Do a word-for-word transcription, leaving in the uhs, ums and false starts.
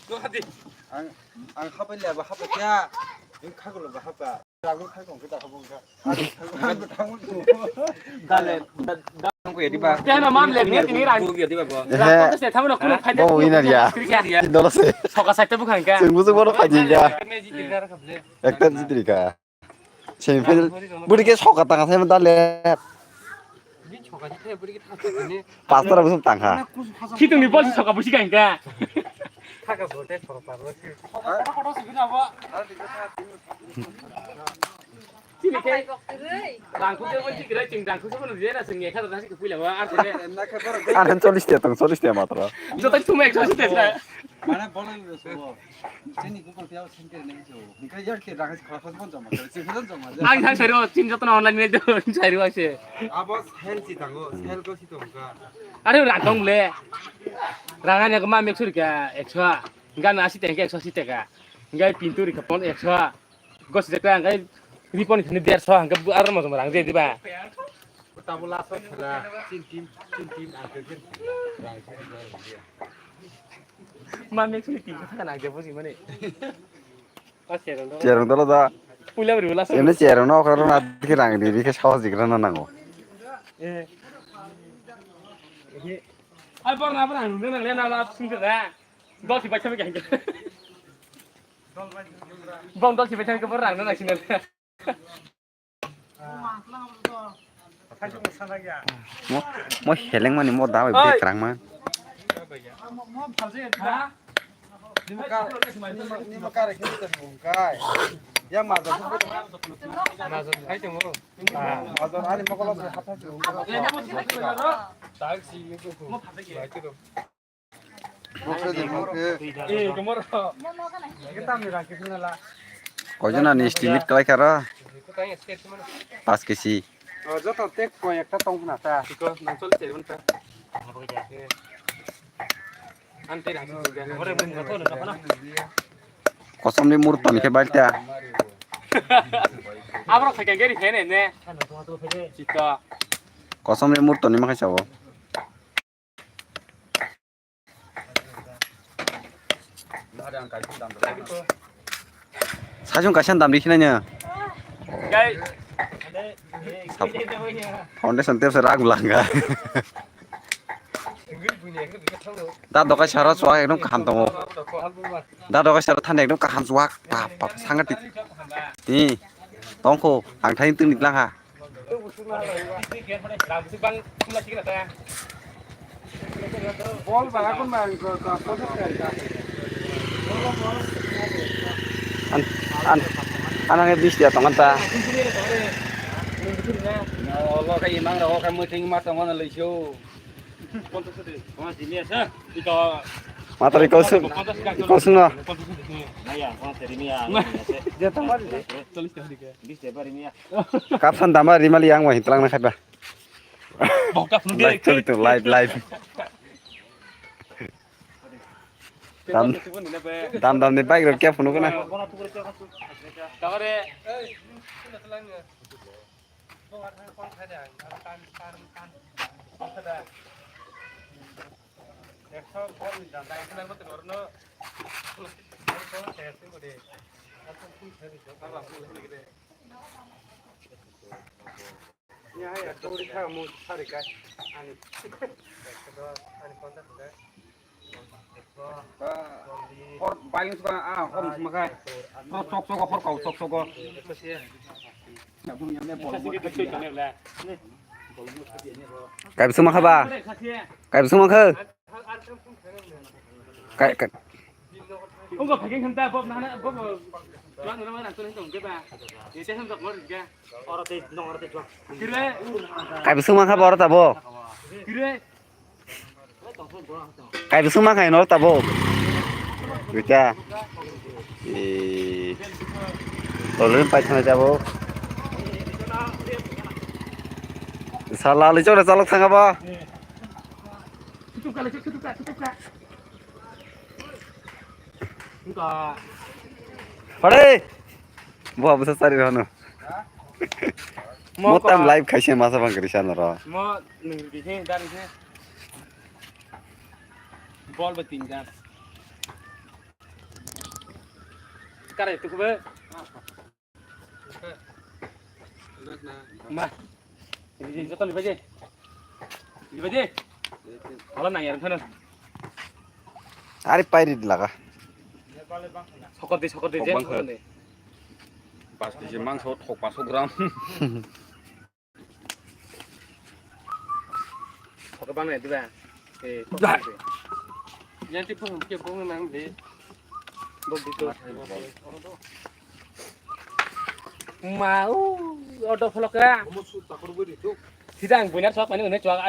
Ang, ang hapai le ba hapai kya? Ang khagolo ba hapa. Ragu khai kong kita habong ka. Dale, da, da, ko ya diba? Tena man le, ni, ni rang. Ko ya diba ko? Ehe. Ko se thamno kuno khai. Bo winner ya. Dolo se. Soka saita bukhang ka. Sing musu bono khai ka. Ekta jitri ka. Semifinal. Budi ke soka tanga sai dale. Pastor bosong tangkha. Khitungni bol soka busi kain ka. Thaka bote soka parlo. Chini ke. Dangkhu se bol chikra ching dangkhu se bol jena sing ekha dasi kuila wa ar se. Anan chollish tiya tong, chollish tiya matro. Jotai thum ekso si tiya. Mana bol ni so. Chini Google Pay send kare nai so. Hingke yar ke rang khara khara joma kare, chini joma. Ang thang sari o, chini jotono online mail do, sari o se. Abo sel si tango, sel ko si tongka. Are rang tong le. Rang ani ko ma mek suri ka ekso. Gana asi tengke ekso asi teka. Ngai pintu ri kapon ekso. Gos jeta ngai ripon khani derso hangke aro mo rang je diba. Tabula so khela, chin tim, chin tim, ang ke chin. Ma mek suni tim kha na je buji mane. Cherong dolo da. Puila bri bula so. Ene cherong no khara na dikhe rang di dikhe sawa jigra na nango. Eh. Ai bor na bor ang nang le na la sung da. Dol si bai chami ka. Bong dol si bai chami ka bor rang na sini. Mo, mo heleng mani mo da bai bek rang man. Nima kar, nima, nima kar khe ta mung kai. Ya ma da. Ma da khai tong. Ma da ani mo ko lo sa hata. Mo phate ke. Koijon ani estimate kwlai kha ro? Pas kesi. O, joto tek koi ekta tong khna ta. Kosom ni murton khe baita. Abro khaikang geri phene ne. Chita. Kosom ni murton ni makhai sabo. Sajung kaisa dam rikhinai nya. Foundation tepsa rak langa. Da dokai saro chuak ekdom kaham tongo. Da dokai saro thani ekdom kaham chuak. Pap, pap, sangatik. Ni, tongkho, ang thani tungni langha. Bol ba akon ba ko ko ko. An an an ang bis dia tongan ta. Lo ka imang ro ka muting ma tongan leisyo. Matari kau sun, kau sun na. Kapsan dama rimali yang wahitlang na kaiba. Live choli tu, live, live. Dam, dam, dam ni bike rok kya phunuk na. Hor balance ba, ah, hor suma khai. Hor sok sok, hor kau sok sok. Kaibsuma kha ba? Kaibsuma kha? Kai, kai. Ungko phaikeng khamta bob nana bob. Tuan nana mana tuan tong keba. Ye te sam dok mor ga. Oro te nong oro te tuan. Kire. Kaibsuma kha ba oro tabo? Kire. Kaibsuma kha ino tabo? Buja. Eh. Tolin pai thana tabo. Sala le chora chalok thanga ba. Pare. Bo abusa sari rono. Mo tam live khaise masa bang kri sana ro. Mo nung di he dar he. Bol ba tin gas. Karai tukuba. Ma. Ini joto libaje. Libaje. Hala nang yar khana. Ari pairi laga. Sokot di, sokot di, Kok jen bangkha. Sokot di. Pas kg mangso thok paso gram. Sokot bang nai diba. Eh, Dah. Yang tipu ke bong nang di. Bok di to. Mau, odo pholok ya. Sidang buinar sok mani une cuak.